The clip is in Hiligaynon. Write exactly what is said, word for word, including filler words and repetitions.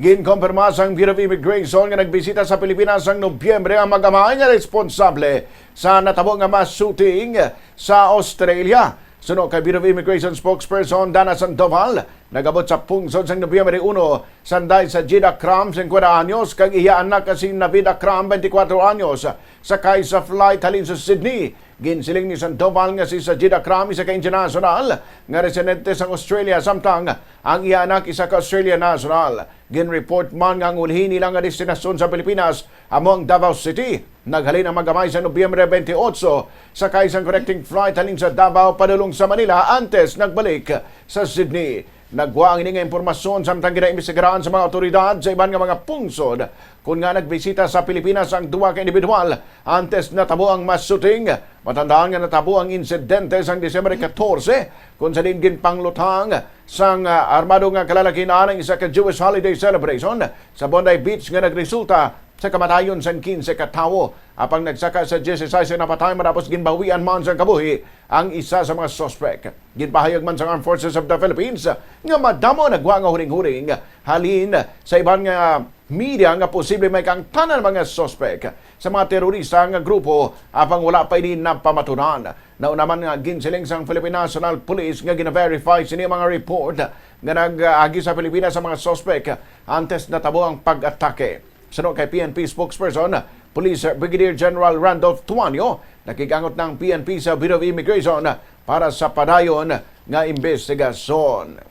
Ginkompirma sang Bureau of Immigration nga nagbisita sa Pilipinas sang Nobyembre ang mag-amay nga responsable sa natabo nga mass shooting sa Australia. Suno kay Bureau of Immigration spokesperson Dana Sandoval, nagabot sa pungsod sang Nobyembre uno sanday sa Jid Akram, singkwenta anyos, kag iya anak nga si Navid Akram, twenty-four anyos, sakay sa flight halin sa Sydney. Ginsiling ni Sandoval nga si Sajid Akram isa ka international nga residente sang Australia, samtang ang iya anak isa ka Australian national. Ginreport man nga ang ulhi nila nga destinasyon sa Pilipinas amo ang Davao City. Naghalin ang mag-amay sa Nobyembre twenty-eight, sakay sang connecting flight halin sa Davao padulong sa Manila antes nagbalik sa Sydney. Nagwa ang ini nga impormasyon samtang ginaimbestigaran sa mga awtoridad sa iban nga mga pungsod kon nga nagbisita sa Pilipinas ang duha ka individual antes natabo ang mass shooting. Matandaan nga natabo ang insidente sang Disyembre catorce, kung sa diin ginpanglutang sang, ah, armado nga kalalakihan ang isa ka Jewish holiday celebration sa Bondi Beach nga nagresulta sa kamatayon sang quince ka tawo, apang nagsaka sa dieciséis nga napatay, matapos ginbawian man sang kabuhi ang isa sa mga suspek. Ginpahayag man sang Armed Forces of the Philippines nga madamo nagwa nga huring-huring halin sa iban nga media nga posible may kaangtanan mga suspek sa mga terorista nga grupo, apang wala pa ini napamatunan. Nauna man nga ginsiling sang Philippine National Police nga gina-verify sini mga report nga nag-agi sa Pilipinas sa mga suspek antes natabo ang pag-atake. Suno kay P N P spokesperson, Police Brigadier General Randolph Tuanio, nakig-angot na ang P N P sa Bureau of Immigration para sa padayon nga imbestigasyon.